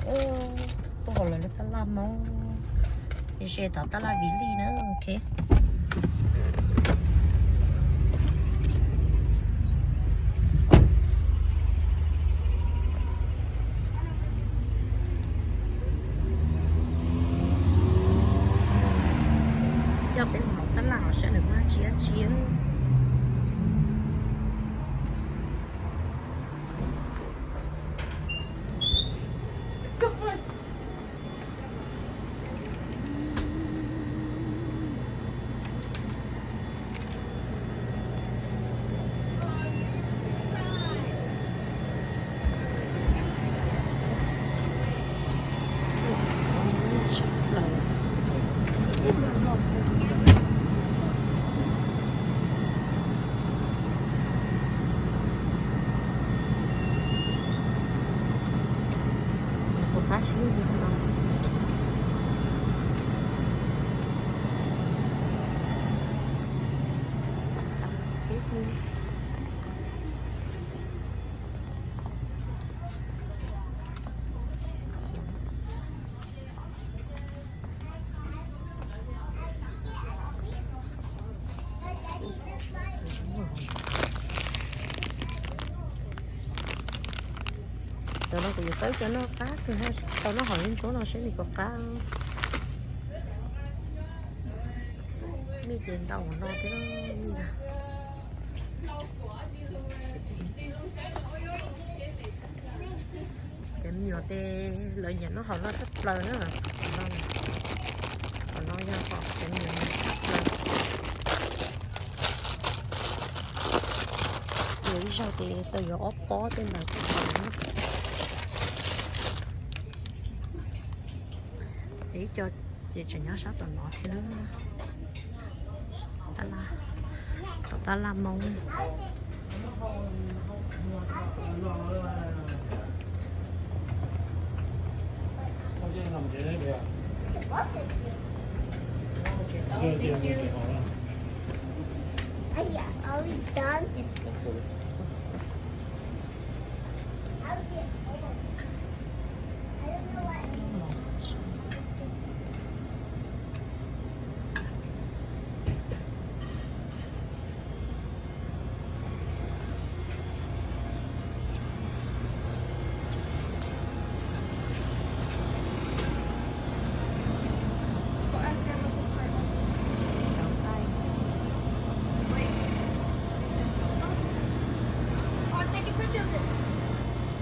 Tuaj hauv lawv lub tab laj Hmoob, ze tom tab laj Viv Lij na, ok. Coj peb mus hauv tab laj saib nws muaj dab tsi dab tsi. Excuse me. Cov no kuv yuav tau cov noj qab kawg, tsis tau noj hauv lub nruab no seb nws puas qab. Mij ces ntau no thiab, mij na. Cov me nyuam ces lawv nyiam noj hom no tshaj plaws na. Hom no, hom no yog hom cov me nyuam nyiam tshaj plaws. Yog ib zaug ces tau yuav ob pob tej ntawd tshaj plaws na. Ces ib co ces tseem nyob sab tom no thiab na. Tom tab laj Hmoob.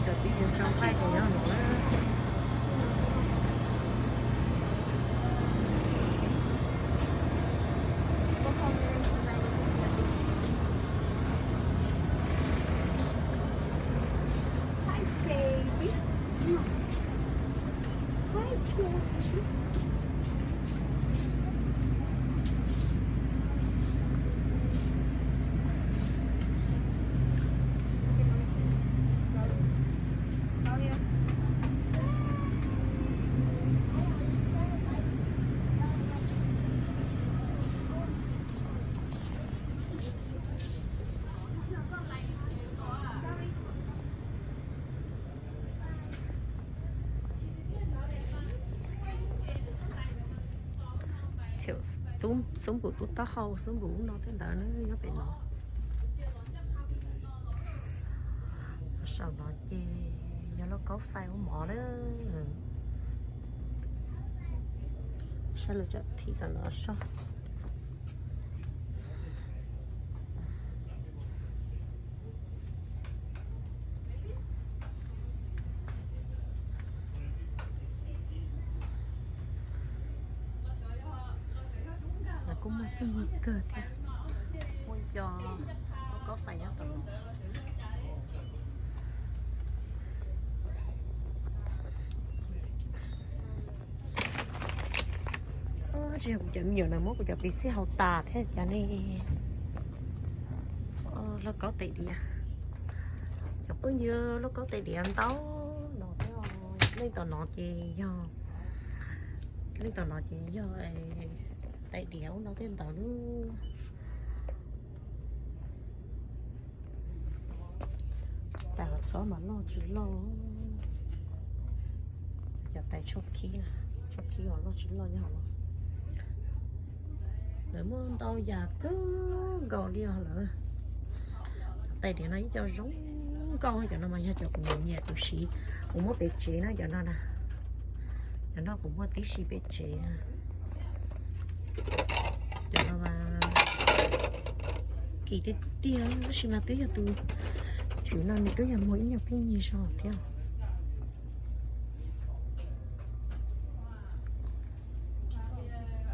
Cov tib yus tsau nqaij ces nyob no. Thiab xub npum tub taub hau, xub npum ub no tej ntawd na nyob pem no. Saum no ces yog lauj kaub fais ua mov na. Saib lawv tsam phim tom no soj. Kuj muaj pheej yig kawg thiab. Muaj cov lauj kaub fais nyob tom no. Tsis yog kuv cov me nyuam na muab kuv cov piv xij haus tas thiab cas ne. Lauj kaub tais diav, cov phooj ywg, lauj kaub tais diav ntau no thiab. Leej tom no ces yog, leej tom no ces yog tais diav ub no tej ntawd lub. Tas txob mas loj tsis loj. Cov tais tshuaj khib, tshuaj khib uas loj tsis loj nyob hauv no. Lawv muaj ntau yam kawg nkaus li os lawm. Cov tais diav no ib co zoo nkauj, cov no mas yog cov kuv nyiam nyiam kuv siv, kuv muab pem tsev na cov no na. Cov no kuv muaj tib si pem tsev na. Cov no mas kim tiag tiag, tab sis mas twb yog tus tswv no nws twb yog muag ib nyuag pheej nyig zog thiab.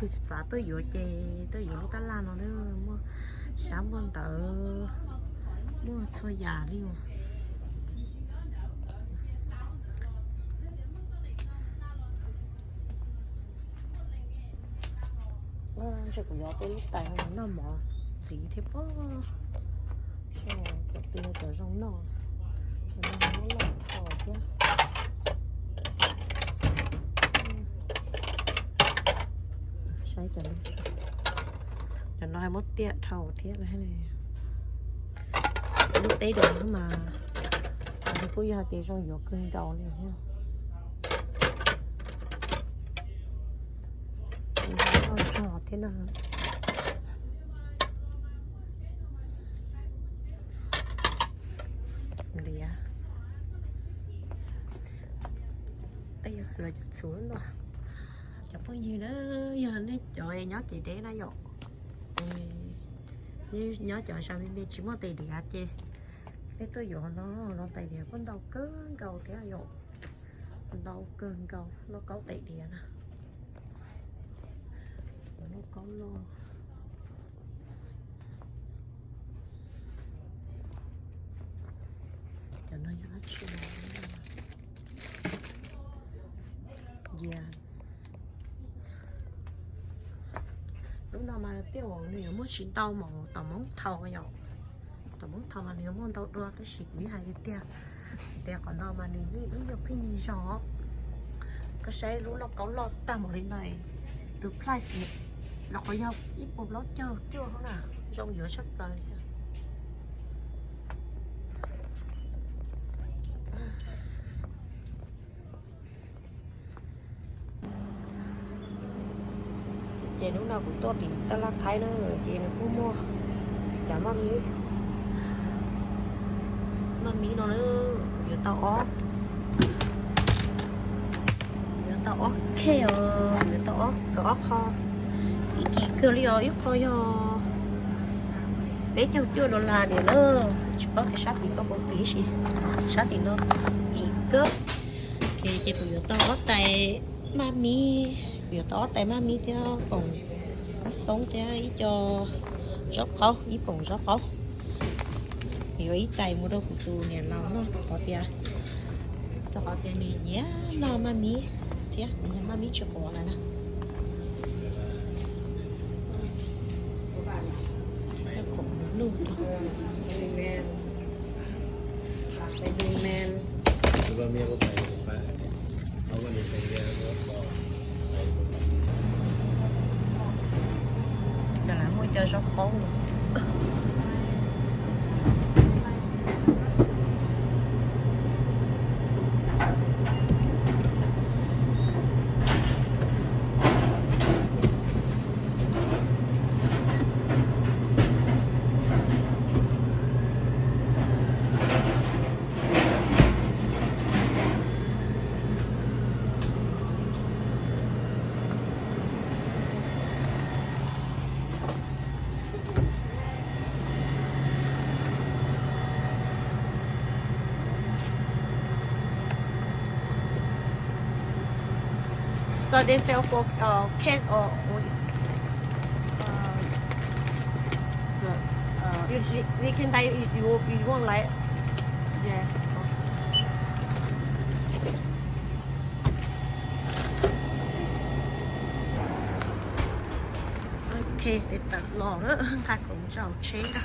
Tus txav tuaj yuav ces tuaj yuav lub tab laj no na, muaj xyab muaj ntawv, muaj txhua yam li. Ntshe kuv yuav tej lub tais noj mov ntxiv thiab pob. Cov twg cov zoo noj, cov no muab loj dhau thiab. Saib cov no, cov no muab tiaj dhau thiab. Lub teb rau no mas kuj yog tias zoo yuav kawg nkaus li thiab. Loj zog thiab no. Liav, los cov txhuv no. Cov phooj ywg na, yog nej cov nyob kev deb na yom, nyob cov zos me me tsis muaj tais diav ces nej tuaj yuav no, no tais diav kuj ntau kawg nkaus thiab yom. Ntau kawg nkaus, lauj kaub tais diav na. Lauj kaub loj. Cov no yog dab tsi? Yog lub no mas tiaj nws yuav muaj tsis ntau mas tom Hmoob Thaum yom. Tom Hmoob Thaum mas nws yuav muaj ntau dua, tab sis kuv yeej hais tiag tiag, tias qhov no mas nws yeej ib nyuag pheej nyig zog. Koj saib lub lauj kaub loj tag npaum li no, tus price los qhov yog ib puas plaub caug cuaj na, zoo yuav tshaj plaws li. Ces hnub no kuv tuaj tim tab laj Thaib na, ces nws kuj muaj cov maj mib, maj mib no na, yuav tau ob, yuav tau ob khej os, yuav tau ob, ob qho, ib kim kawg li os, ib qho yog peb caug cuaj dollar niam na. Tsis paub tias sab tim koj puas kim, sab tim no kim kawg. Ces kuv yuav tau ob tais maj mib, kuv yuav tau ob tais maj mib thiab poom ib xoob thiab ib co zaub qaub, ib poom zaub qaub. Kuv yuav ib tais mus rau kuv tus niam laus noj rau qhov tias, rau qhov tias nws nyiam noj maj mib thiab nws yog maj mib tsis quav lawm na. Cov khoom luj rau. Cov lawv muaj cov zaub qaub. So they sell for uh, cash or only? Uh, the, uh, you, you, we can buy if you, if you want, like, yeah. Ok, tes tawm los lawm, nqa khoom mus tso hauv tsheb na.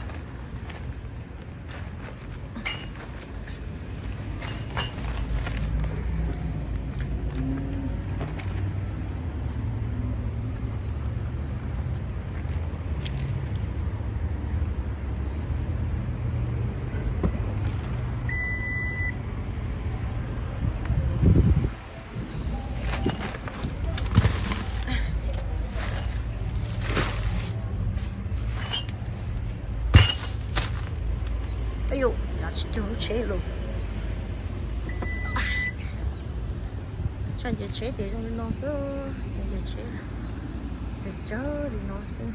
Tsheb lus. Tshaj nce tsheb ces zoo li no xwb, nce tsheb tsawg tsawg li no xwb.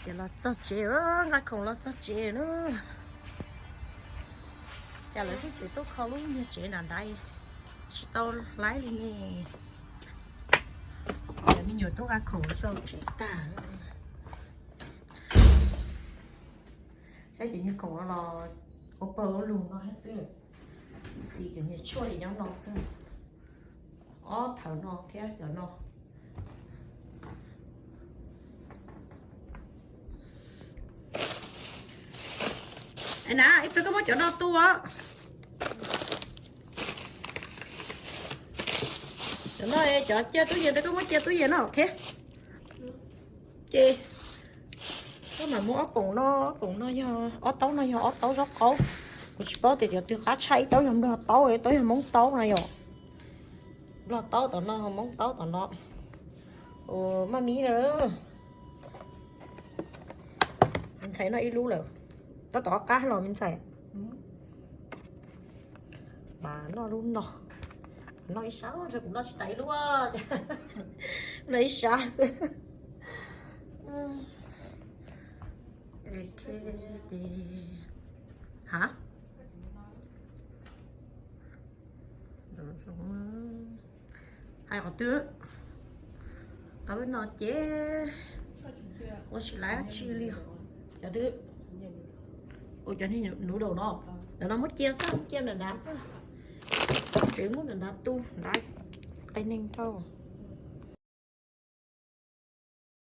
Ces los txog tsev, nqa khoom los txog tsev na. Cas lawv sib tsev tuaj kho lub niag tsev nram nrad, tsis tau laib li ne. Cov me nyuam tuaj nqa khoom los tsev tag. Saib cov niag khoom no los ua pawg ua lug no xwb. Xis cov niag tshuaj li nyob no xwb. Ob thawv no thiab cov no. Na, ib pliag koj muab cov no tu os. Cov no cov cia tub yees, koj muab cia tub yees no, ok. Ces koj mam muab ob poom no, ob poom no yog ob taub no yog ob taub zaub qaub. Kuv tsis paub tias cov twg qab tshaj, ib taub yog nplog taub, ib taub yog hmoob taub no yom. Nplog taub tom no, hmoob taub tom no. Ua maj mib na. Me ntxhais noj ib lub lawm, tab tom qab los me ntxhais. Mas noj lub no, noj ib sab, kuv noj tsis tas ib lub, noj ib sab xwb. Ha, hais qhov twg, tau no ces ua tsis laib dab tsi li. Cov twg, ua cov niag noodle no, cov no muab cia xwb, muab cia nram nrad xwb. Tseem muab nram nrad tu nrad, qee neeg rau.